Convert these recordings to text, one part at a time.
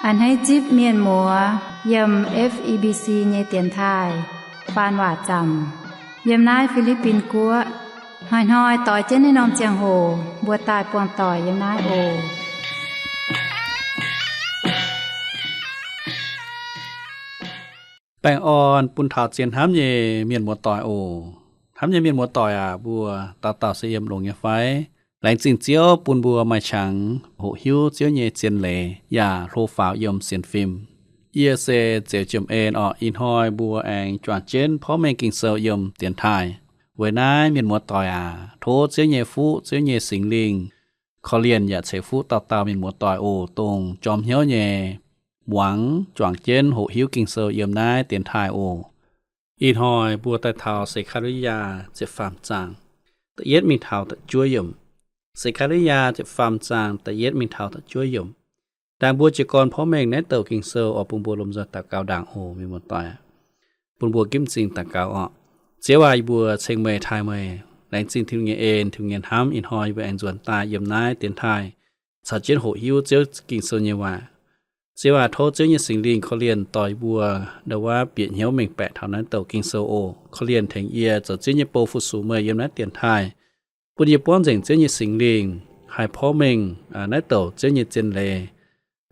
A'hneiv zipv mienh muoz yiem F E B C nyei dienx taaih faan waac zaamc yiem naaiv Fi^li^bin Guoqv. Hnoi-hnoi doix jienv naaiv norm ziangh hoc mbuo daaih buangh doic yiem naaiv oc. Baengh orn bun taux zien hnamv nyei mienh muoz-doic oc. Hnamv nyei mienh muoz-doic aac, mbuo dauh dauh se yiem longx nyei fai? Laengz zingh Ziouv bun mbuo maaih qangx hoqc hiuv Ziouv nyei zien leiz yaac hlo faaux yiem sienx fim. Yie se Zeux Jiem En orqc. Ih hnoi mbuo aengx juangc jienv porv mengh Ging-Sou yiem dienx taaih. Weic naaiv mienh muoz-doic aac, tov Ziouv nyei fuqv, Ziouv nyei Singx Lingh korv-lienh yaac ceix fuqv dauh dauh mienh muoz-doic oc, dongh jorm hnyouv nyei muangx juangc jienv hoqc hiuv Ging-Sou yiem naaiv dienx taaih oc. Ih hnoi mbuo daaih taux Se^kaa^li^yaa ziepc faam zaang da'yietv mingh taux da'juov yiemc. Se^kaa^li^yaa ziepc faam zaang da'yietv mingh taux da'juov yiemc. Ndaangc mbuo jiez gorn porv mengh naaiv douc Ging-Sou oix bun mbuo lomh nzoih daux gaux ndaangc oc, mienh muoz-doic. Bun mbuo ginv m'zing daux gaux orqc. Ziouv aac, yie mbuo ceng meih taaih meih. Laengz zingh Tin-Hungh nyei en, Tin-Hungh nyei hnamv. Ih hnoi yie mbuo aengx nzuonx daaih yiem naaiv dienx taaih caux jienv hoqc hiuv Ziouv Ging-Sou nyei waac. Ziouv aac, tov Ziouv nyei Singx Lingh korv-lienh dorh yie mbuo ndau wuov bieqc hnyouv mengh baeqc taux naaiv douc Ging-Sou oc. Korv-lienh tengx yie zoux Ziouv nyei bou fu-sux meih yiem naaiv dienx taaih, bun yie buangv nzengc Ziouv nyei Singx Lingh haih porv mengh naaiv douc Ziouv nyei zien leiz.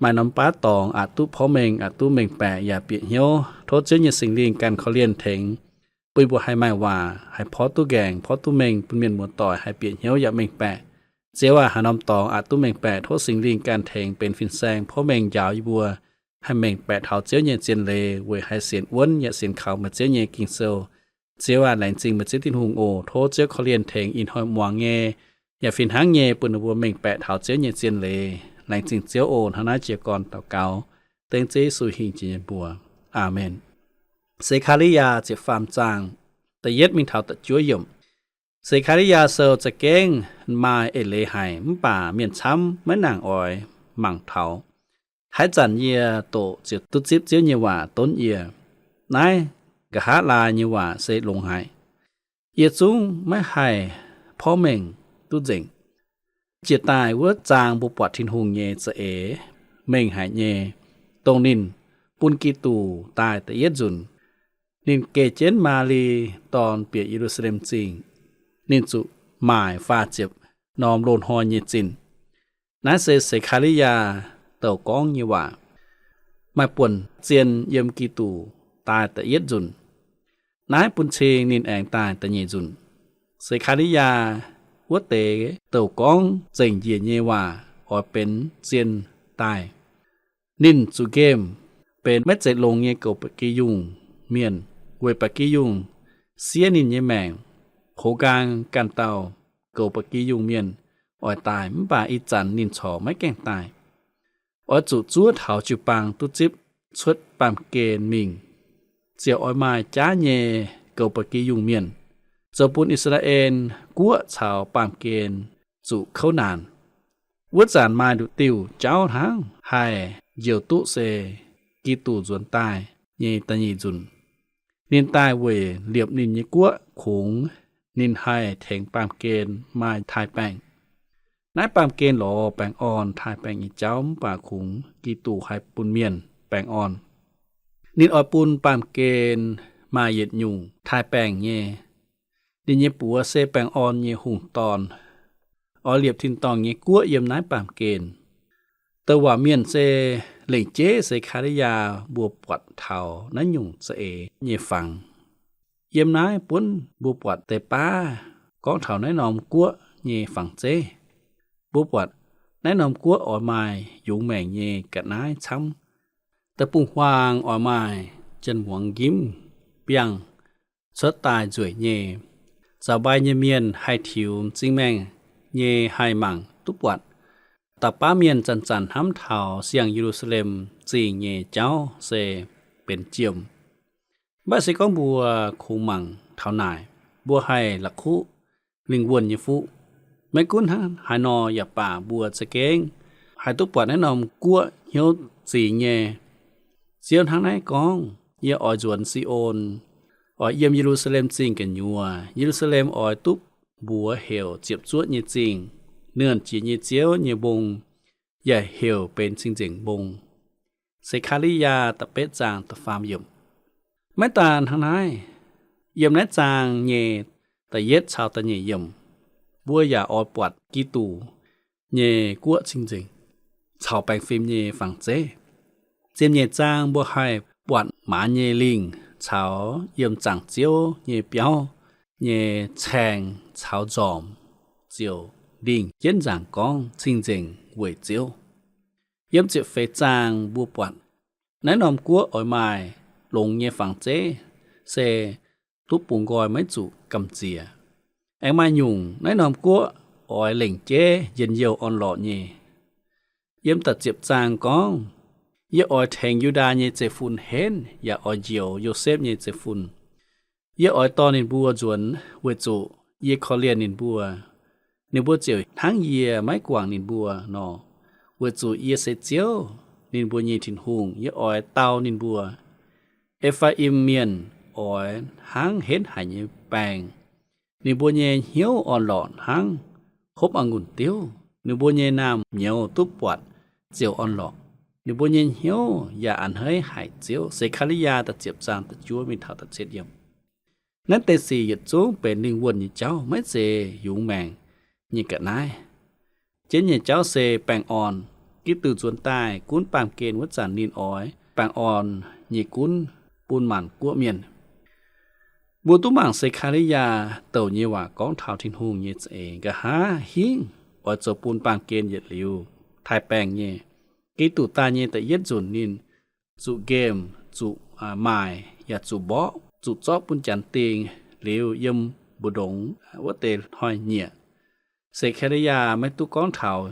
Maaih norm baav dorngx aqc duqv porv mengh, aqc duqv mengh baeqc yaac bieqc hnyouv. Tov Ziouv nyei Singx Lingh ganh korv-lienh tengx, bun mbuo haih maaih waac haih porv duqv nqaengc, porv duqv mengh, bun mienh muoz-doic haih bieqc hnyouv yaac mengh baeqc. Ziouv aac, haaix norm dorngx aqc duqv mengh baeqc, tov Singx Lingh ganh tengx benx fin-saeng porv mengh njaaux yie mbuo haih mengh baeqc taux Ziouv nyei zien leiz weic haih sienx wuonv yaac sienx kaux meih Ziouv nyei Ging-Sou. Ziouv aac, laengz zingh meih Ziouv Tin-Hungh oc. Tov Ziouv korv-lienh tengx ih hnoi muangx nyei yaac fih hnangv nyei bun ninh mbuo mengh baeqc taux Ziouv nyei zien leiz. Laengz zingh Ziouv oc. Hnangv naaiv jiez gorn daux gaux dengv Ziouv Yesu hingh jiex nyei mbuox. Aamen. Se^kaa^li^yaa ziepc faam zaang da'yietv mingh taux da'juov yiemc. Se^kaa^li^yaa Sou za'gengh maaih eix leiz haic mv baac mienh camv maiv nangc oix mangc taux. Haaix zanc yie doqc ziouc duqv zipv Ziouv nyei waac donv yie. Naaiv nqa'haav laai nyei waac se longx haic. Yie zungv maiv haih porv mengh duqv nzengc. Jiex daaih wuov zaang mbuo buatc Tin-Hungh nyei za'eix mengh haic nyei, dongh ninh bun Giduc daaih da'yietv nzunc. Ninh geh jienv Maali dorn bieqc Ye^lu^saa^lem Zingh. Ninh zuqc maaic faah ziepc norm loz-hnoi nyei zinh. Naaiv se Se^kaa^li^yaa douc gorngv nyei waac. Maaih buonc zien yiem Giduc daaih da'yietv nzunc. Naaiv bun cing ninh aengx daaih da'nyeic nzunc. Se^kaa^li^yaa wuov deix douc gorngv zengc njiec nyei waac oix benx zien daaih. Ninh zuqc nqemh benx maiv zeiz longx nyei goux ba'gi yungh mienh, weic ba'gi yungh siev ninh nyei maengc. Hoz nqaang ganh dauh goux ba'gi yungh mienh oix daaih, mv baac ih zanc ninh corc maiv gaengh daaih. Oix zuqc zuov taux jiu-baang duqv zipv cuotv baamh gen mingh, ziouc oix maaih jaav nyei goux ba'gi yungh mienh, zoux bun I^saa^laa^en guoqv caux baamh gen zuqc kouv naanc. Wuov zanc maaih nduqc diuh jauv hnangv haih njoux duqv se Giduc nzuonx daaih nyei da'nyeic nzunc. Ninh daaih weic liepc ninh nyei guoqv kungx ninh haih tengx baamh gen maaih taaih baengh. Naaiv baamh gen lorz baengh orn taaih baengh nyei jauv mv baac kungx Giduc haih bun mienh baengh orn. Ninh oix bun baamh gen maaih yietc nyungc taaih baengh nyei. Ninh nyei buoz se baengh orn nyei hungh dorn, oix liepc tin-dorngh nyei guoqv yiem naaiv baamh gen. Douc waac mienh se lengc jeiv Se^kaa^li^yaa mbuo buatc taux naaiv nyungc za'eix nyei fangx. Yiem naaiv buonv mbuo buatc deix baav gorngv taux naaiv norm guoqv nyei fangx zeiv. Mbuo buatc naaiv norm guoqv oix maaih yungz maengc nyei ga'naaiv camv. Deic-bung-huaang oix maaih janx-muangz njimv biangh cuotv daaih nzueic nyei. Zaux mbai nyei mienh haih tiux m'zing maengh nyei haih mangc duqv buatc. Da'baav mienh zanc-zanc hnamv taux siang Ye^lu^saa^lem Zingh nyei jauv se benx jiem. Mv baac se gorngv mbuo kungx mangc taux naaic, mbuo haih la'kuqv lingh wuonh nyei fuqv. Maiv gunv hnangv haaix nor yaac baac mbuo za'gengh haih duqv buatc naaiv norm guoqv hnyouv zingx nyei. Ziouv hnangv naaiv gorngv, Yie oix nzuonx Si^on, oix yiem Ye^lu^saa^lem Zingh gu'nyuoz. Ye^lu^saa^lem oix duqv mbuox heuc Ziepc Zuoqv nyei Zingh, Nernh Jiex nyei Ziouv nyei Mbong, yaac heuc benx Cing-Nzengc Mbong. Se^kaa^li^yaa da'betv zaang da'faam yiemc. Maiv daan hnangv naaiv, yiem naaiv zaang nyei da'yietv caux da'nyeic yiemc, mbuo yaac oix buatc Giduc nyei guoqv cing-nzengc caux baengh fim nyei fangx zeiv. Ziepc nyeic zaang mbuo haih buatc maanz nyei lingh caux yiem zaangc Ziouv nyei biauv nyei caeng caux nzormc ziouc lingh jienv nzaangc gorngv cing-nzengc weic Ziouv. Yiem ziepc feix zaang mbuo buatc naaiv norm guoqv oix maaih longx nyei fangx zeiv se duqv bungx nqoi maiv zuqc gamh nziex. Aengx maaih nyungc naaiv norm guoqv oix lengc jeiv njien-youh orn-lorqc nyei. Yiem da'ziepc zaang gorngv, yie oix tengx Yu^ndaa nyei zeiv-fun henv yaac oix njoux Yosepv nyei zeiv-fun. Yie oix dorh ninh mbuo nzuonx weic zuqc yie korv-lienh ninh mbuo. Ninh mbuo ziouc hnangv yie maiv guangc ninh mbuo nor, weic zuqc yie se Ziouv, ninh mbuo nyei Tin-Hungh. Yie oix dau ninh mbuo. E^faa^im Mienh oix hnangv henv haic nyei baeng. Ninh mbuo nyei hnyouv orn-lorqc hnangv hopv a'ngunc diuv. Ninh mbuo nyei naamh nyouz duqv buatc ziouc orn-lorqc. Ninh mbuo nyei hnyouv yaac a'hneiv haic Ziouv. Se^kaa^li^yaa da'ziepc zaang da'juov mingh taux da'cietv yiemc. Naaiv deix sic yietc zungv benx lingh wuonh nyei jauv, maiv zeiz yungz maengc nyei ga'naaiv. Jienv nyei jauv se baengh orn. Giduc nzuonx daaih gunv baamh gen wuov zanc ninh oix baengh orn nyei gunv bun maanc guoqv mienh. Mbuo duqv mangc Se^kaa^li^yaa douc nyei waac gorngv taux Tin-Hungh nyei za'eix. Nqa'haav hingv oix zoux bun baamh gen yietc liuz taaix-baengh nyei. Giduc daaih nyei da'yietv nzunc ninh zuqc nqemh, zuqc, aa, maaic, yaac zuqc mborqv, zuqc zorqv bun janx ding liuz yiem mbu'ndongx wuov deix hnoi-nyieqc. Se^kaa^li^yaa maiv duqv gorngv taux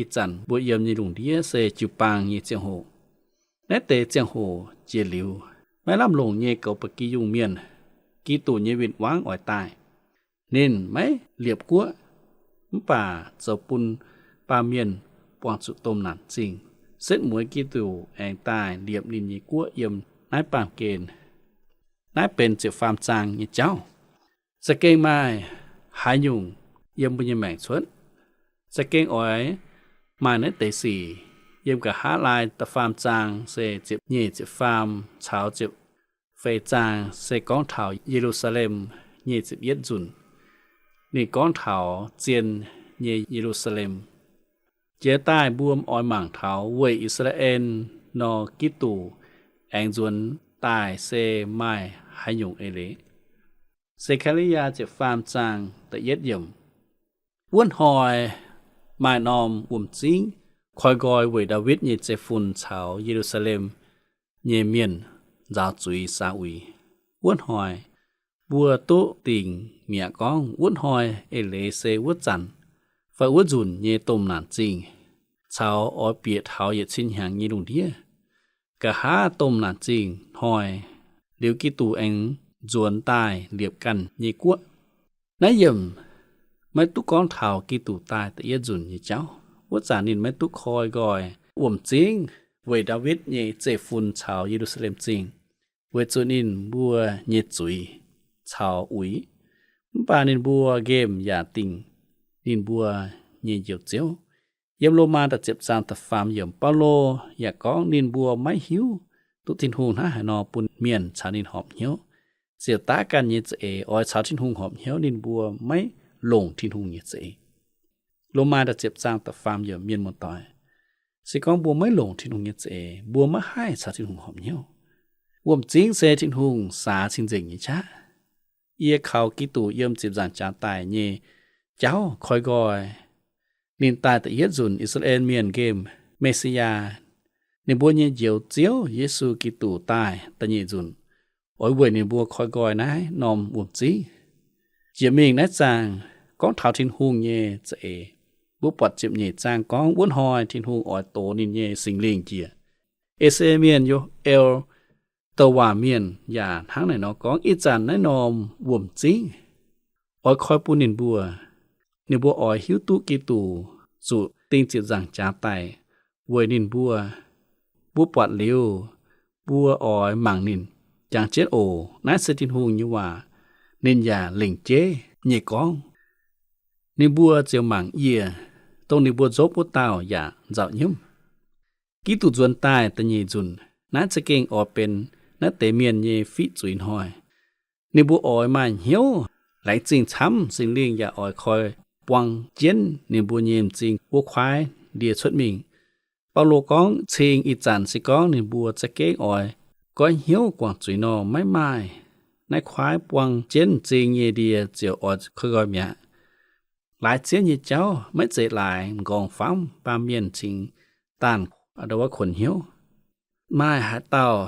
ih zanc mbuo yiem nyei lungh ndiev se jiu-baang nyei ziangh hoc. Naaiv deix ziangh hoc jiex liuz, maiv lamh longc nyei goux ba'gi yungh mienh, Giduc nyei win-wangv oix daaih. Ninh maiv liepc guoqv, mv baac zoux bun baamh mienh buangh zuqc domh naanc zingh. Setv mueiz Giduc aengx daaih liepc ninh nyei guoqv yiem naaiv baamh gen. Naaiv benx ziepc faam zaang nyei jauv. Za'gengh maaih haaix nyungc yiem mbuo nyei maengc cuotv? Za'gengh oix maaih naaiv deix sic. Yiem nqa'haav laai da'faam zaang se ziepc nyeic, ziepc faam caux ziepc feix zaang se gorngv taux Ye^lu^saa^lem nyei ziepc yietv nzunc. Ninh gorngv taux zien nyei Ye^lu^saa^lem. Jiex daaih mbuo oix mangc taux weic I^saa^laa^en nor Giduc aengx nzuonx daaih se maaih haaix nyungc eix leiz. Se^kaa^li^yaa ziepc faam zaang da'yietv yiemc. Wuov hnoi maaih norm wuom-zingv koi nqoi weic Ndaawitv nyei zeiv-fun caux Ye^lu^saa^lem nyei mienh nzaaux zuiz saa uix. Wuov hnoi mbuo duqv dingc mi'aqv gorngv wuov hnoi eix leiz se wuov zanc fai wuov nzunc nyei domh naanc zingh, caux oix bieqc taux yietc cin hnyangx nyei lungh ndiev. Nqa'haav domh naanc zingh hnoi, liuz Giduc aengx nzuonx daaih liepc ganh nyei guoqv. Naaiv yiemc maiv duqv gorngv taux Giduc daaih da'yietv nzunc nyei jauv. Wuov zanc ninh maiv duqv koi nqoi wuom-zingv weic Ndaawitv nyei zeiv-fun caux Ye^lu^saa^lem Zingh, weic zuqc ninh mbuo nyei zuiz caux uix. Mv baac ninh mbuo nqemh yaac dingc ninh mbuo nyei Njoux Ziouv. Yiem Lomaa da'ziepc zaang da'faam yiemc, Baulo yaac gorngv ninh mbuo maiv hiuv duqv Tin-Hungh hnangv haaix nor bun mienh caux ninh horpc hnyouv. Ziouc daav ganh nyei za'eix oix caux Tin-Hungh horpc hnyouv, ninh mbuo maiv longc Tin-Hungh nyei za'eix. Lomaa da'ziepc zaang da'faam yiemc, mienh muoz-doic. Se gorngv mbuo maiv longc Tin-Hungh nyei za'eix, mbuo maiv haih caux Tin-Hungh horpc hnyouv. Wuom-zingv se Tin-Hungh saax cing-nzengc nyei qaqv. Yie kaux Giduc yiem ziepc nzaangc jaax daic nyei jauv koi nqoi. Ninh daaih da'yietv nzunc, I^saa^laa^en Mienh nqemh Me^si^yaa, ninh mbuo nyei Njoux Ziouv, Yesu Giduc, daaih da'nyeic nzunc, oix weic ninh mbuo koi nqoi naaiv norm wuom-zingv. Jiex mingh naaiv zaang gorngv taux Tin-Hungh nyei za'eix. Mbuo buatc ziepc nyeic zaang gorngv wuov hnoi Tin-Hungh oix dox ninh nyei Singx Lingh njiec E^saa^yaa Mienh, Yo^el, douc waac mienh yaac hnangv naaic nor gorngv ih zanc naaiv norm wuom-zingv oix koi bun ninh mbuo. Ninh mbuo oix hiuv duqv Giduc zuqc ding ziepc nzaangc jaax daic weic ninh mbuo. Mbuo buatc liuz, mbuo oix mangc ninh. Jangx jienv oc. Naaiv se Tin-Hungh nyei waac. Ninh yaac lengc jeiv nyei gorngv. Ninh mbuo ziouc mangc yie, dongh ninh mbuo nzopv wuov dauh yaac nzauh nyiemv. Giduc nzuonx daaih da'nyeic nzunc, naaiv za'gengh oix benx naaiv deix mienh nyei fiqv zuiz hnoi. Ninh mbuo oix maaih hnyouv laengz zingh camv, Singx Lingh yaac oix koi buang jienv ninh mbuo nyei m'zing wuov kuaaiv ndie cuotv mingh. Baulo gorngv cing ih zanc se gorngv ninh mbuo za'gengh oix goiv hnyouv guangc zuiz nor, maiv maaih naaiv kuaaiv buang jienv m'zing nyei ndie ziouc oix koi nqoi mi'aqv. Laaix zieqv nyei jauv maiv zeiz laaix m'nqorngv famv baamh mienh cingx daanh wuov kuonx hnyouv. Maaih haaix dauh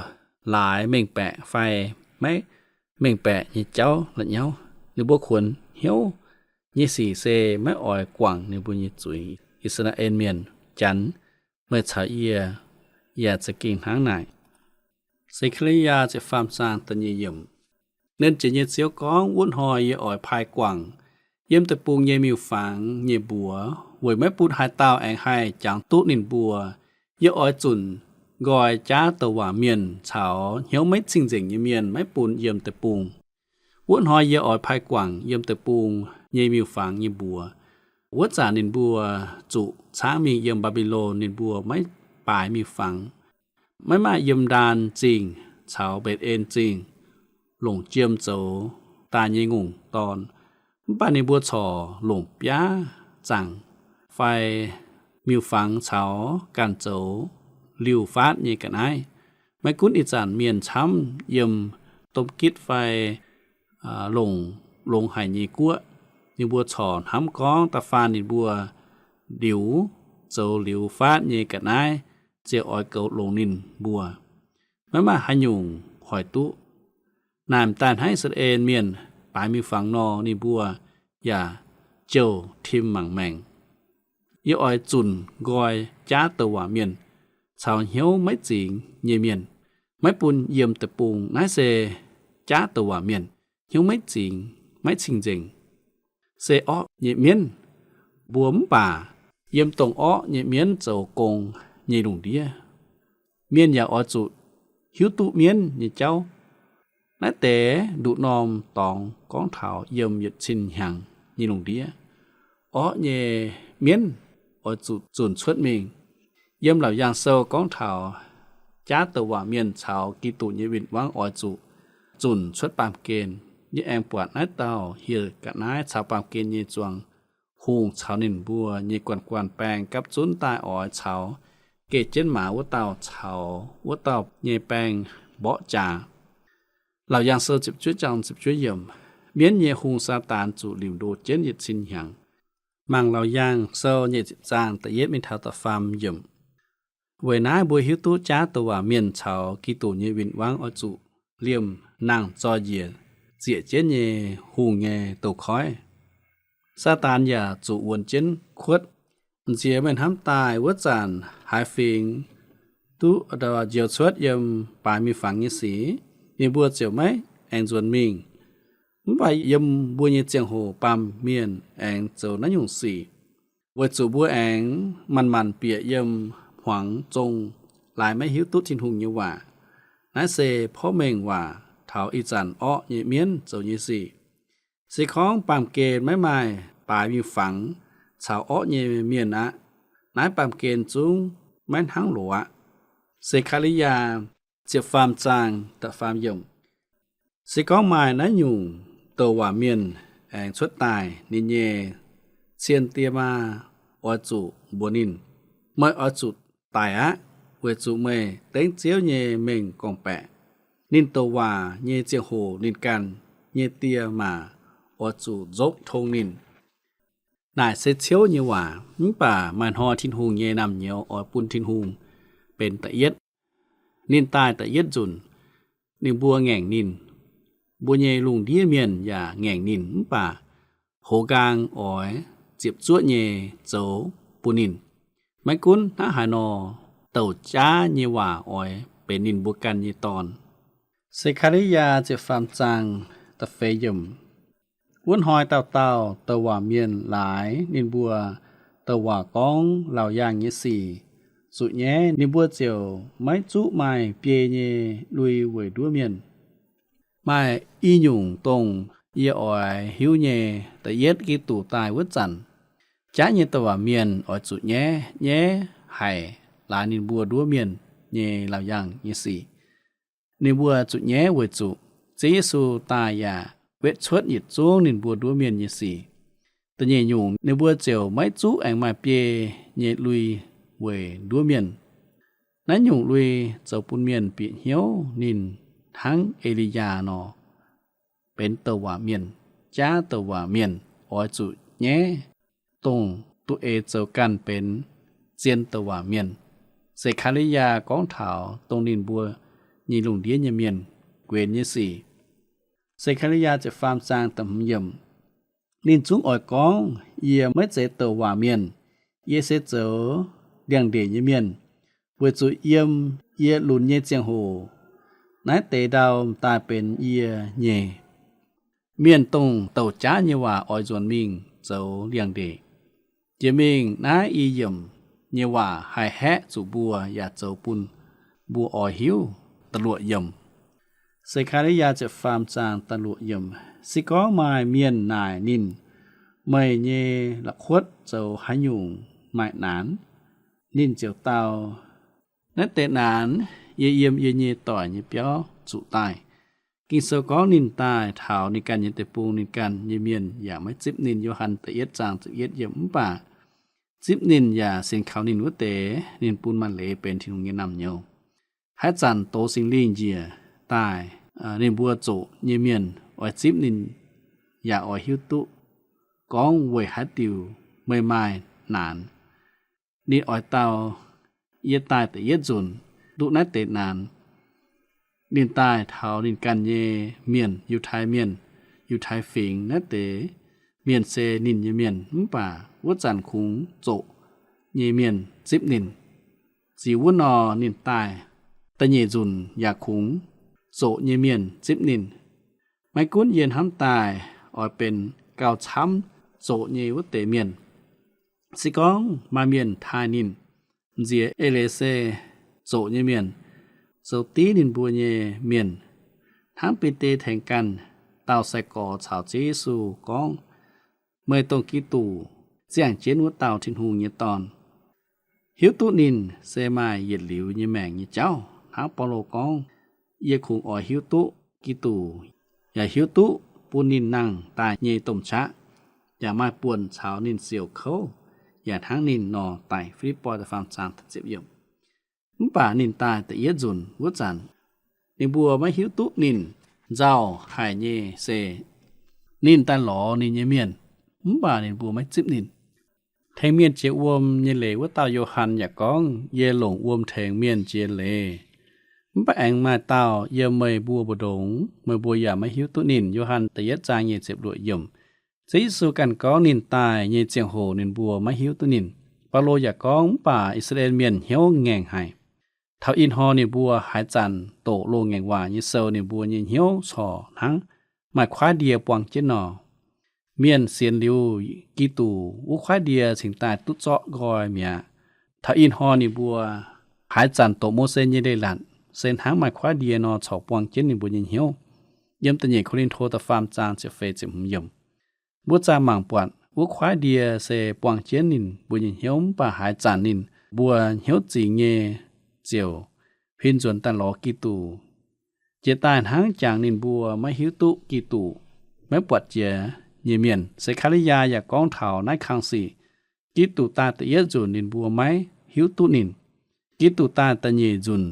laaix mengh baeqc fai maiv mengh baeqc nyei jauv la'nyauv. Ninh mbuo kuonx hnyouv nyei sic se maiv oix guangc ninh mbuo nyei zuiz. I^saa^laa^en Mienh, janx meih caux yie yaac za'gengh hnangv naaic. Se^kaa^li^yaa ziepc faam zaang da'nyeic yiemc. Nernh Jiex nyei Ziouv gorngv, wuov hnoi yie oix pai guangc yiem deic-bung nyei miuc-fangx nyei mbuox, weic maiv bun haaix dauh aengx haih jangx duqv ninh mbuo. Yie oix zunc nqoi jaav douc waac mienh caux hnyouv maiv cing-nzengc nyei mienh maiv bun yiem deic-bung. Wuov hnoi yie oix pai guangc yiem deic-bung nyei miuc-fangx nyei mbuox. Wuov zanc ninh mbuo zuqc caangv mingh yiem Mbaa^mbi^lon, ninh mbuo maiv baaix miuc-fangx, maiv maaih yiem Ndaan Zingh caux Mbetc^en Zingh longc jiem zoux daaih nyei ngongh dorn. Mv baac ninh mbuo corc longc biaav zaangc fai miuc-fangx caux ganh zoux liuh faatv nyei ga'naaiv. Maiv gunv ih zanc mienh camv yiem domh gitv fai longc longx haic nyei guoqv, ninh mbuo corc hnamv gorngv da'faanh ninh mbuo liuz zoux liuz faatv nyei ga'naaiv ziouc oix goux longx ninh mbuo. Maiv maaih haaix nyungc hoic duqv. Naaic m'daaih hnangv I^saa^laa^en Mienh baaix miuc-fangx nor, ninh mbuo yaac jouh tim mangc maengc. Yie oix zunc nqoi jaav douc waac mienh caux hnyouv maiv zingx nyei mienh maiv bun yiem deic-bung. Naaiv se jaav douc waac mienh hnyouv maiv zingx, maiv cing-nzengc, se orqv nyei mienv. Mbuo mv baac yiem dongh orqv nyei mienv zoux gong nyei lungh ndiev. Mienh yaac oix zuqc hiuv duqv mienv nyei jauv. Naaiv deix nduqc norm dorngx gorngv taux yiem yietc cin hnyangx nyei lungh ndiev, orqv nyei mienv oix zuqc zunc cuotv mingh. Yiem Laauc Yaangh Sou gorngv taux jaav douc waac mienh caux Giduc nyei win-wangv oix zuqc zunc cuotv baamh gen. Yie aengx buatc naaiv dauh hieh ga'naaiv caux baamh gen nyei zuangx hungh caux ninh mbuo nyei guanh guanh baeng gapv zunv daaih oix caux geh jienv maaz wuov dauh caux wuov dauh nyei baeng mborqv jaax. Laauc Yaangh Sou ziepc juov zaang ziepc juov yiemc. Mienv nyei hungh, Saadaan, zuqc liuc ndo jienv yietc cin hnyangx. Mangc Laauc Yaangh Sou nyeic ziepc zaang da'yietv mingh taux da'faam yiemc. Weic naaiv mbuo hiuv duqv jaav douc waac mienh caux Giduc nyei win-wangv oix zuqc liemh nangh zoi njiec zieqc jienv nyei hungh nyei douz-koiv. Saadaan yaac zuqc wuonx jienv kuotv. M'nziex meih hnamv daaih wuov zanc haaix fingx duqv njoux cuotv yiem baaix miuc-fangx nyei sic, ninh mbuo ziouc maiv aengx nzuonx mingh. Mv baac yiem mbuo nyei ziangh hoc baamh mienh aengx zoux naaiv nyungc sic, weic zuqc mbuo aengx manc-manc bieqc yiem hmuangx zong laaix maiv hiuv duqv Tin-Hungh nyei waac. Naaiv se porv mengh waac taux ih zanc orqv nyei mienv zoux nyei sic. Se gorngv baamh gen maiv maaih baaix miuc-fangx caux orqv nyei mienh aqv, naaiv baamh gen zungv maiv hnangv loz aqv. Se^kaa^li^yaa ziepc faam zaang da'faam yiemc. Se gorngv maaih naaiv nyungc douc waac mienh aengx cuotv daaih, ninh nyei cien die maa oix zuqc mbuox ninh, meih oix zuqc daic aqv, weic zuqc meih dengv Ziouv nyei mengh gorngv-baeqc. Ninh douc waac nyei ziangh hoc ninh ganh nyei die maa oix zuqc nzopv tong ninh. Naaic se ciouv nyei waac, mv baac maaih hnoi Tin-Hungh nyei naamh nyouz oix bun Tin-Hungh benx da'yietv. Ninh daaih da'yietv nzunc, ninh mbuo ngaengc ninh. Mbuo nyei lungh ndiev mienh yaac ngaengc ninh, mv baac hoz nqaang oix ziepc zuoqv nyei zoux bun ninh. Maiv gunv hnangv haaix nor, douc jaav nyei waac oix benx ninh mbuo ganh nyei dorn. Se^kaa^li^yaa ziepc faam zaang da'feix yiemc. Wuov hnoi dauh dauh douc waac mienh laaix ninh mbuo douc waac gorngv laauc yaangh nyei sic. Zuqc nyaiv ninh mbuo ziouc maiv zuqv maaih biei nyei lui weic nduov mienh. Maaih i nyungc dongh yie oix hiuv nyei. Da'yietv, Giduc daaih wuov zanc, jaav nyei douc waac mienh oix zuqc nyaiv, nyaiv haic laaix ninh mbuo nduov mienh nyei laauc yaangh nyei sic. Ninh mbuo zuqc nyaiv weic zuqc Ziouv Yesu daaih yaac wetv cuotv yietc zungv ninh mbuo nduov mienh nyei sic. Da'nyeic nyungc, ninh mbuo ziouc maiv zuqv aengx maaih biei nyei lui weic nduov mienh. Naaiv nyungc lui zoux bun mienh bieqc hnyouv ninh hnangv E^li^yaa nor, benx douc waac mienh, jaav douc waac mienh, oix zuqc nyaiv dongh duqv ei zoux ganh benx zien douc waac mienh. Se^kaa^li^yaa gorngv taux dongh ninh mbuo nyei lungh ndiev nyei mienh guenx nyei sic. Se^kaa^li^yaa ziepc faam zaang da'hmz yiemc, ninh zungv oix gorngv, Yie maiv zeiz douc waac mienh. Yie se zoux liangx-ndeic nyei mienh, weic zuqc yiem yie lunx nyei ziangh hoc, naaiv deix ndau daaih benx yie nyei. Mienh dongh douc jaav nyei waac oix nzuonx mingh zoux liangx-ndeic. Jiex mingh naaiv i yiemc nyei waac haih haeqv zuqc mbuo yaac zoux bun mbuo oix hiuv. Da'luoqc yiemc, Se^kaa^li^yaa ziepc faam zaang da'luoqc yiemc, Se gorngv maaih mienh naaic ninh, Meih nyei la'kuotv zoux haaix nyungc maaih naanc? Ninh ziouc dau, Naaiv deix naanc yie yiem yie nyei doic nyei biauv zuqc daaih. Ging-Sou gorngv ninh daaih taux ninh ganh nyei deic-bung, ninh ganh nyei mienh yaac maiv zipv ninh. Yo^han da'yietv zaang ziepc yietv yiemc, Mv baac zipv ninh yaac sienx kaux ninh wuov deix, ninh bun maaih leiz benx Tin-Hungh nyei naamh nyouz. Haaix zanc dox Singx Lingh njiec daaih, ninh mbuo zoqc nyei mienh oix zipv ninh yaac oix hiuv duqv gorngv weic haaix diuc meih maaih naanc. Ninh oix dau, Yie daaih da'yietv nzunc duqv naaiv deix naanc. Ninh daaih taux ninh ganh nyei mienh, Yiutai Mienh, Yiutai Fingx, naaiv deix mienh se ninh nyei mienh, mv baac wuov zanc kungx zoqc nyei mienh zipv ninh. Ziux wuov nor ninh daaih da'nyeic nzunc yaac kungx zoqc nyei mienh zipv ninh. Maiv gunv yie hnamv daaih oix benx gauh camv zoqc nyei wuov deix mienh. Se gorngv maaih mienh taaih ninh, m'nziex eix leiz se zoqc nyei mienh, zoux div ninh mbuo nyei mienh, hnangv Bide tengx ganh dauh sai-gorx caux Ziouv Yesu gorngv, Meih dongh Giduc, ziangh jienv wuov dauh Tin-Hungh nyei Dorn. Hiuv duqv ninh se maaih yietc liuz nyei maengc nyei jauv. Hnangv Baulo gorngv, Yie kungx oix hiuv duqv Giduc, yaac hiuv duqv bun ninh nangh daaih nyei domh qaqv, yaac maaih buonc caux ninh siouc kouv, yaac hnangv ninh nor daic. Fi^lipv^poi da'faam zaang da'ziepc yiemc. Mv baac ninh daaih da'yietv nzunc wuov zanc, ninh mbuo maiv hiuv duqv ninh. Nzauh haic nyei se ninh daaih lorz ninh nyei mienh, mv baac ninh mbuo maiv zipv ninh. Tengx mienh jiex wuom nyei leiz wuov dauh Yo^han yaac gorngv, Yie longc wuom tengx mienh jiex leiz, mv baac aengx maaih dauh yiem meih mbuo mbu'ndongx, meih mbuo yaac maiv hiuv duqv ninh. Yo^han da'yietv zaang nyic ziepc luoqc yiemc. Ziouv Yesu ganh gorngv ninh daaih nyei ziangh hoc ninh mbuo maiv hiuv duqv ninh. Baulo yaac gorngv, mv baac I^saa^laa^en Mienh hnyouv ngaengc haic. Taux ih hnoi ninh mbuo haaix zanc doqc loz-ngaengc waac nyei sou, ninh mbuo nyei hnyouv corc hnangv maaih kuaaiv ndie buang jienv nor. Mienh sienx liuz Giduc, wuov kuaaiv ndie cingx daaih duqv zorqv nqoi mi'aqv. Taux ih hnoi ninh mbuo haaix zanc doqc Mose nyei leiz-latc, se hnangv maaih kuaaiv ndie nor corc buang jienv ninh mbuo nyei hnyouv. Yiem da'nyeic Ko^lin^to da'faam zaang ziepc feix ziepc hmz yiemc. Mbuo zaah mangc buatc wuov kuaaiv ndie se buang jienv ninh mbuo nyei hnyouv, mv baac haaix zanc ninh mbuo hnyouv zingx nyei ziouc huin nzuonx daaih lorz Giduc. Jiex daaih hnangv jangx ninh mbuo maiv hiuv duqv Giduc, maiv buatc jiex nyei mienh. Se^kaa^li^yaa yaac gorngv taux naaiv kang sic. Giduc daaih da'yietv nzunc ninh mbuo maiv hiuv duqv ninh. Giduc daaih da'nyeic nzunc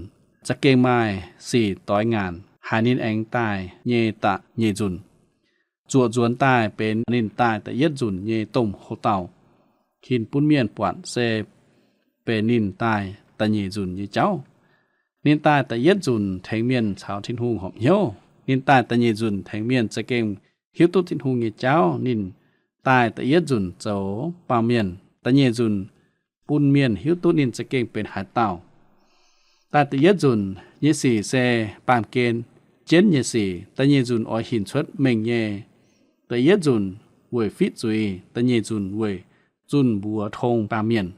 za'gengh maaih sic doix ngaanc haic ninh aengx daaih nyei da'nyeic nzunc. Zuoqc nzuonx daaih benx ninh daaih da'yietv nzunc nyei domh houx-dauh, hinc bun mienh buatc se benx ninh daaih da'nyeic nzunc nyei jauv. Ninh daaih da'yietv nzunc tengx mienh caux Tin-Hungh horpc hnyouv. Ninh daaih da'nyeic nzunc tengx mienh za'gengh hiuv duqv Tin-Hungh nyei jauv. Ninh daaih da'yietv nzunc zoux baamh mienh, da'nyeic nzunc bun mienh hiuv duqv ninh za'gengh benx haaix dauh. Daaih da'yietv nzunc nyei sic se baamh gen jienv nyei sic. Da'nyeic nzunc oix hinc cuotv mengh nyei. Da'yietv nzunc weic fiqv zuiz, da'nyeic nzunc weic zunh mbuox tong baamh mienh.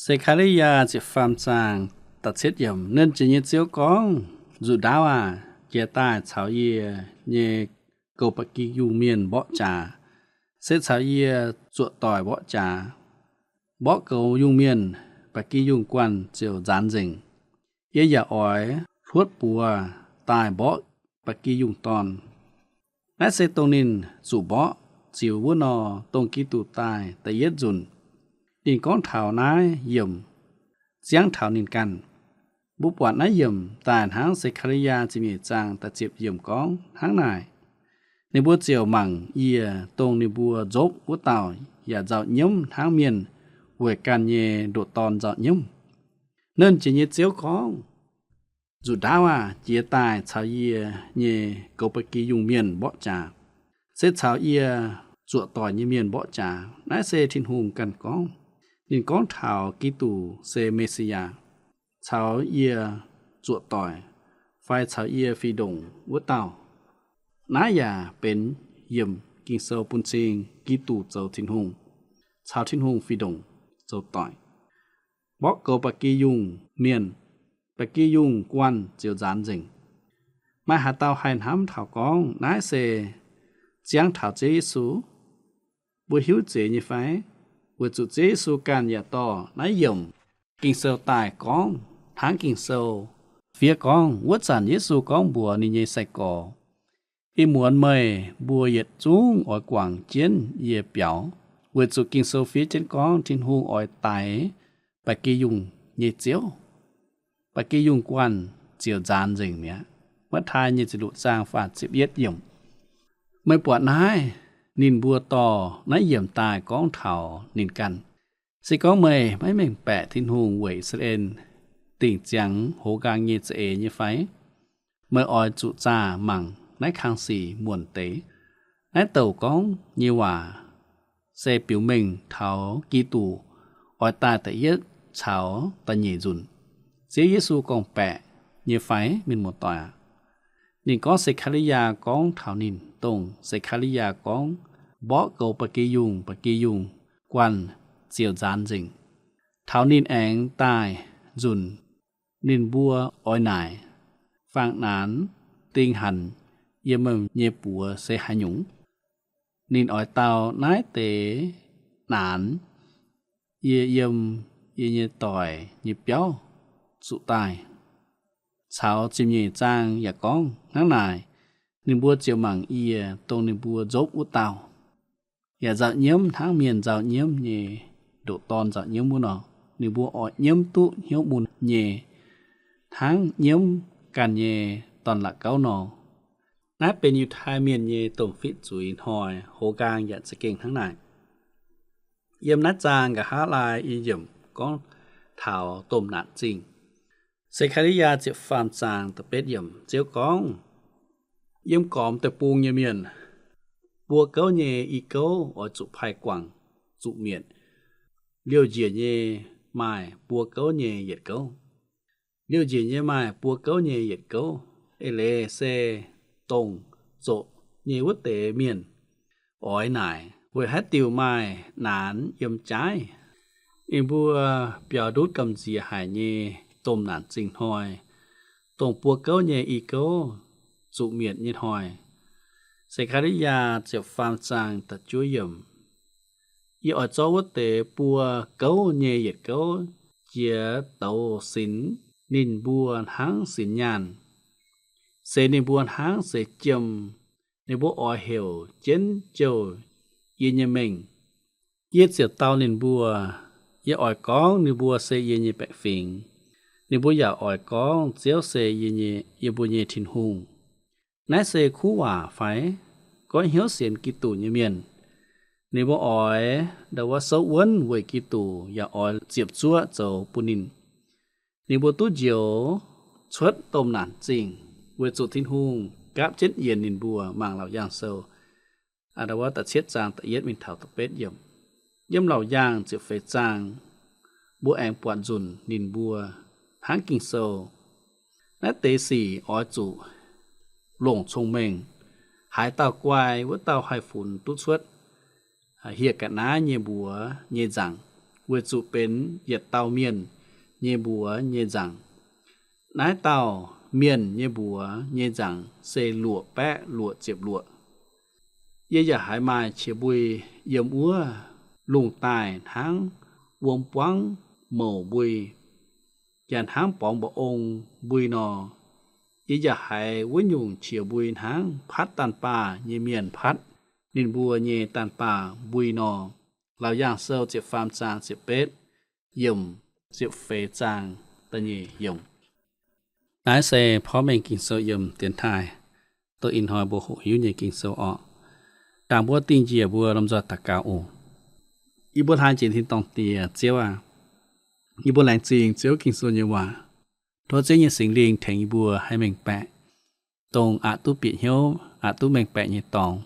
Se^kaa^li^yaa ziepc faam zaang da'cietv yiemc. Nernh Jiex nyei Ziouv gorngv, Nzuqc ndaauv aah! Jiex daaih caux yie nyei goux ba'gi yungh mienh mborqv jaax, se caux yie zuoqc doic mborqv jaax. Mborqv goux yungh mienh ba'gi yungh guanh ziouc nzaanx nzengc. Yie yaac oix hluotv buoz daaih mborqv ba'gi yungh dorn. Naaiv se dongh ninh zuqc mborqv ziux wuov nor, dongh Giduc daaih da'yietv nzunc. Ninh gorngv taux naaiv yiemc ziangv taux ninh ganh. Mbuo buatc naaiv yiemc daaih hnangv Se^kaa^li^yaa ziepc nyeic zaang da'ziepc yiemc gorngv hnangv naaic, ninh mbuo ziouc mangc yie, dongh ninh mbuo nzopv wuov dauh, yaac nzauh nyiemv hnangv mienh weic ganh nyei ndoqc dorn nzauh nyiemv. Nernh Jiex nyei Ziouv gorngv, Nzuqc ndaauv aah! Jiez daaih caux yie nyei goux ba'gi yungh mienh mborqv jaax, se caux yie zuoqc doic nyei mienh mborqv jaax. Naaiv se Tin-Hungh ganh gorngv. Ninh gorngv taux Giduc se Me^si^yaa, caux yie zuoqc doic, fai caux yie fih ndongc wuov dauh. Naaiv yaac benx yiemc Ging-Sou bun cing Giduc zoux Tin-Hungh, caux Tin-Hungh fih ndongc zoux doic, mborqv goux ba'gi yungh mienh, ba'gi yungh guanh ziouc nzaanx nzengc. Maaih haaix dauh haih hnamv taux gorngv naaiv se ziangv taux Ziouv Yesu? Mbuo hiuv zeiz nyei fai? Weic zuqc Ziouv Yesu ganh yaac dorh naaiv yiemc Ging-Sou daaih gorngv hnangv Ging-Sou fiev gorngv, wuov zanc Yesu gorngv mbuox ninh nyei sai-gorx, Ih muonz meih mbuo yietc zungv oix guangc jienv yie biaux, weic zuqc Ging-Sou fiev jienv gorngv Tin-Hungh oix daix ba'gi yungh nyei ziouv. Ba'gi yungh guanh ziouc nzaanx nzengc mi'aqv. Matv^taai nyei ziepc luoqc zaang faah ziepc yietv yiemc. Meih buatc naaiv, ninh mbuo dorh naaiv yiemc daaih gorngv taux ninh ganh. Se gorngv meih maiv mengh baeqc Tin-Hungh weic I^saa^laa^en dingc ziangx hoz nqaang nyei za'eix nyei fai? Meih oix zuqc zaah mangc naaiv kang sic muonc deix. Naaiv douc gorngv nyei waac se biux mengh taux Giduc oix daaih da'yietv caux da'nyeic nzunc. Ziouv Yesu gorngv-baeqc nyei fai, mienh muoz-doic aac? Ninh gorngv Se^kaa^li^yaa gorngv taux ninh, dongh Se^kaa^li^yaa gorngv, Mborqv goux ba'gi yungh, ba'gi yungh guanh ziouc nzaanx nzengc. Taux ninh aengx daaih nzunc, ninh mbuo oix naaic, Fangx naanx ding hanc yiem meih nyei buoz se haaix nyungc? Ninh oix dau naaiv deix naanx, Yie yiem yie nyei doic nyei biauv zuqc daaih. Caux ziepc nyeic zaang yaac gorngv hnangv naaic, Ninh mbuo ziouc mangc yie, dongh ninh mbuo nzopv wuov dauh, yaac nzauh nyiemv hnangv mienh nzauh nyiemv nyei, ndoqc dorn nzauh nyiemv wuov nor. Ninh mbuo oix nyiemv duqv hnyouv mun nyei, hnangv nyiemv ganh nyei dorn-la'gauv nor. Naaiv benx Yiutai Mienh nyei domh fitv zuiz hnoi, hoz nqaang yaac za'gengh hnangv naaic. Yiem naaiv zaang nqa'haav laai i yiemc gorngv taux domh naanc zingh. Se^kaa^li^yaa ziepc faam zaang da'betv yiemc, Ziouv gorngv, Yiem gormx deic-bung nyei mienh, buo gouv nyei i gouv oix zuqc pai guangc zuqc mietc. Liouh njiec nyei maaih buo gouv nyei yietc gouv. Liouh njiec nyei maaih buo gouv nyei yietc gouv. Eix leiz se dongh zoqc nyei wuov deix mienh oix naaic, Weic haaix diuc maaih naanx yiem jaaiv? Ninh mbuo biaux ndutv gamh nziex haic nyei domh naanc zingh hnoi, dongh buo gouv nyei i gouv zuqc mietc nyei hnoi. Se^kaa^li^yaa ziepc faam zaang da'juov yiemc, Yie oix zorqv wuov deix buo gouv nyei yietc gouv jiex douz sinx ninh mbuo hnangv sinx nyaanh. Seix ninh mbuo hnangv seix jiem. Ninh mbuo oix heuc jienv jouh yie nyei mengh. Yie ziouc dau ninh mbuo. Yie oix gorngv ninh mbuo se yie nyei baeqc fingx. Ninh mbuo yaac oix gorngv Ziouv se yie nyei, yie mbuo nyei Tin-Hungh. Naaiv se kuv waac fai? Goiv hnyouv sienx Giduc nyei mienh, ninh mbuo oix ndau wuov souv wuonv weic Giduc yaac oix ziepc zuoqv zoux bun ninh. Ninh mbuo duqv njoux cuotv domh naanc zingh, weic zuqc Tin-Hungh gapv jienv yienx ninh mbuo. Mangc Laauc Yaangh Sou, aa, ndau wuov da'cietv zaang da'yietv mingh taux da'betv yiemc. Yiem Laauc Yaangh ziepc feix zaang, mbuo aengx buatc nzunc ninh mbuo hnangv Ging-Sou. Naaiv deix sic oix zuqc longc cong-mengh. Haaix dauh guai, wuov dauh haih funx duqv cuotv hieh ga'naaiv nyei mbuox nyei nzaangc, weic zuqc benx yietc dauh mienh nyei mbuox nyei nzaangc. Naaiv dauh mienh nyei mbuox nyei nzaangc se luoqc baeqv luoqc ziepc luoqc. Yie yaac haiz maaih qiex mbui yiem wuov lungh daaih hnangv wuom buangv mouc mbui, yaac hnangv borngz mba'ong mbui nor. Yie yaac haiz wuov nyungc qiex mbui hnangv patv daanh baah nyei mienh patv ninh mbuo nyei daanh baah mbui nor. Laauc Yaangh Sou ziepc faam zaang ziepc betv yiemc, ziepc feix zaang da'nyeic yiemc. Naaiv se porv mengh Ging-Sou yiem dienx taaih, dongh ih hnoi mbuo hoqc hiuv nyei Ging-Sou orqc. Ndaangc mbuo dingh njiec mbuo lomh nzoih daux gaux oc. Yie mbuo hlaax jiex tin-dorngh Diex, Ziouv aac, yie mbuo laengz zingh Ziouv Ging-Sou nyei waac. Tov Ziouv nyei Singx Lingh tengx yie mbuo haih mengh baeqc dongh aqc duqv bieqc hnyouv, aqc duqv mengh baeqc nyei dorngx.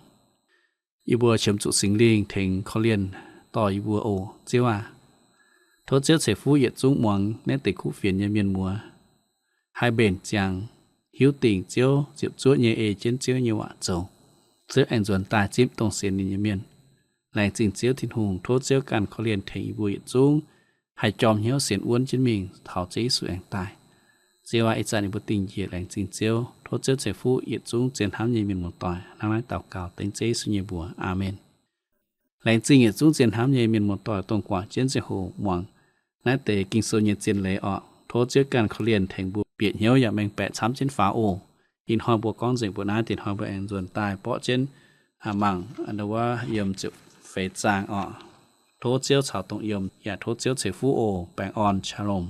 Yie mbuo qiemx zuqc Singx Lingh tengx korv-lienh dorh yie mbuo oc, Ziouv aac. Tov Ziouv ceix fuqv yietc zungv muangx naaiv deix kuv fienx nyei mienh muoz haih mbenc ziangx, hiuv dingc Ziouv ziepc zuoqv nyei ei jienv Ziouv nyei waac zoux. Ziouv aengx nzuonx daaih zipv dongh sienx ninh nyei mienh. Laengz zingh Ziouv Tin-Hungh. Tov Ziouv ganh korv-lienh tengx yie mbuo yietc zungv haih jorm hnyouv sienx wuonv jienv mingh taux Ziouv Yesu aengx daaih. Ziouv aac, ih zanc yie mbuo dingh njiec laengz zingh Ziouv. Tov Ziouv ceix fuqv yietc zungv zien hnamv nyei mienh muoz-doic. Hnangv naaiv daux gaux dengv Ziouv Yesu nyei mbuox. Aamen. Laengz zingh yietc zungv zien hnamv nyei mienh muoz-doic dongh guangc jienv ziangh hoc muangx naaiv deix Ging-Sou nyei zien leiz orqc. Tov Ziouv ganh korv-lienh tengx mbuo bieqc hnyouv yaac mengh baeqc camv jienv faaux oc. Ih hnoi mbuo gorngv nzengc mbuo naaiv, dingc hnoi mbuo aengx nzuonx daaih borqv jienv mangc wuov yiem ziepc feix zaang orqc. Tov Ziouv caux dongh yiem, yaac tov Ziouv ceix fuqv oc. Baengh orn, shalom.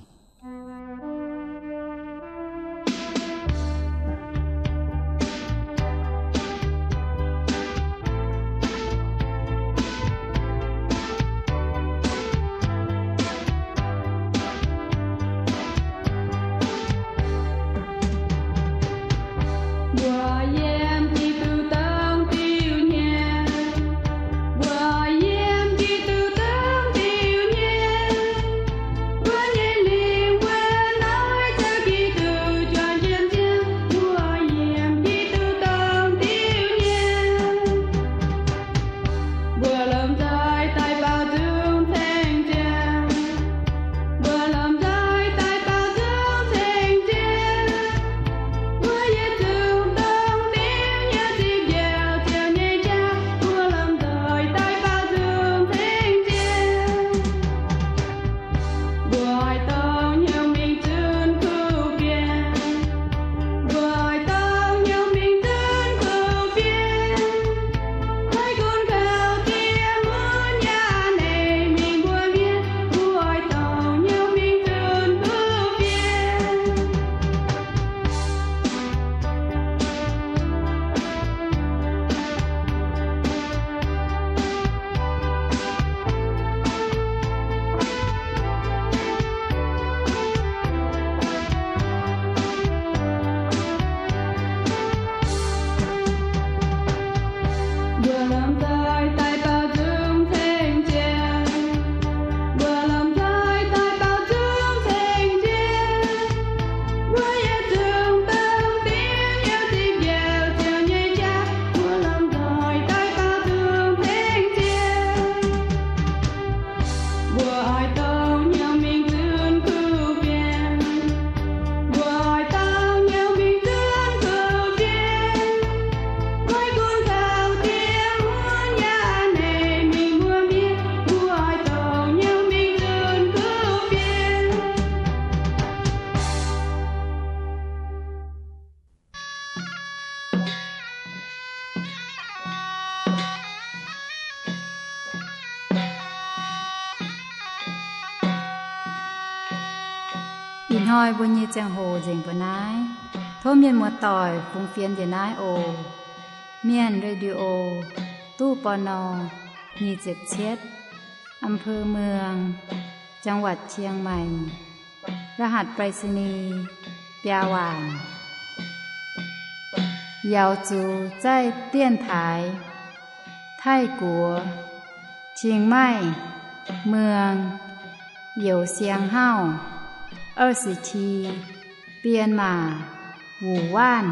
Mbuo yiem Giduc dongh diuh hnyiex. Mbuo yiem Giduc dongh diuh hnyiex. Mbuo nyei lingh wuov noic zoux Giduc juangc jienv nziaamv. Mbuo yiem Giduc dongh diuh hnyiex. Mbuo lomh nzoih daaih baaux nzung ceng-jiex. Mbuo lomh nzoih daaih baaux nzung ceng-jiex. Mbuo yietc zungv dongh diuh hnyiex zipv njoux Ziouv nyei qaqv. Mbuo lomh nzoih daaih baaux nzung ceng-jiex. Mbuo oix dongh hnyouv mingh zunv kuv fienx. Mbuo oix dongh hnyouv mingh zunv kuv fienx. Maiv gunv kaux diex mun yaac a'hneiv mingh mbuo mienh. Mbuo oix dongh hnyouv mingh zunv kuv fienx. Mbuo lomh nzoih daaih baaux nzung ceng-jiex. Mbuo lomh nzoih daaih baaux nzung ceng-jiex. Mbuo yietc zungv dongh diuh hnyouv zipv njoux Ziouv nyei qaqv. Mbuo lomh nzoih daaih baaux nzung ceng-jiex. Mbuo oix dongh hnyouv mingh zunv kuv fienx. Mbuo oix dongh hnyouv mingh zunv kuv fienx. Maiv gunv kaux diex mun yaac a'hneiv mingh mbuo mienh. Mbuo oix dongh hnyouv mingh zunv kuv fienx. Ih hnoi mbuo nyei ziangh hoc nzengc mbuo naaiv. Tov mienh muoz-doic fungx fienx njiec naaiv oc. Mienh Radio, ตู้ ปณ. nyic ziepc cietv, อำเภอเมือง จังหวัดเชียงใหม่ รหัสไปรษณีย์ biaa waanc. Yaux zuqc zaih dienx taaix Taiv-Guoqv, Chiang Mai, Muang, Youz Siang Hauv, 二十七, Bienh Maac, Wuc Waanv.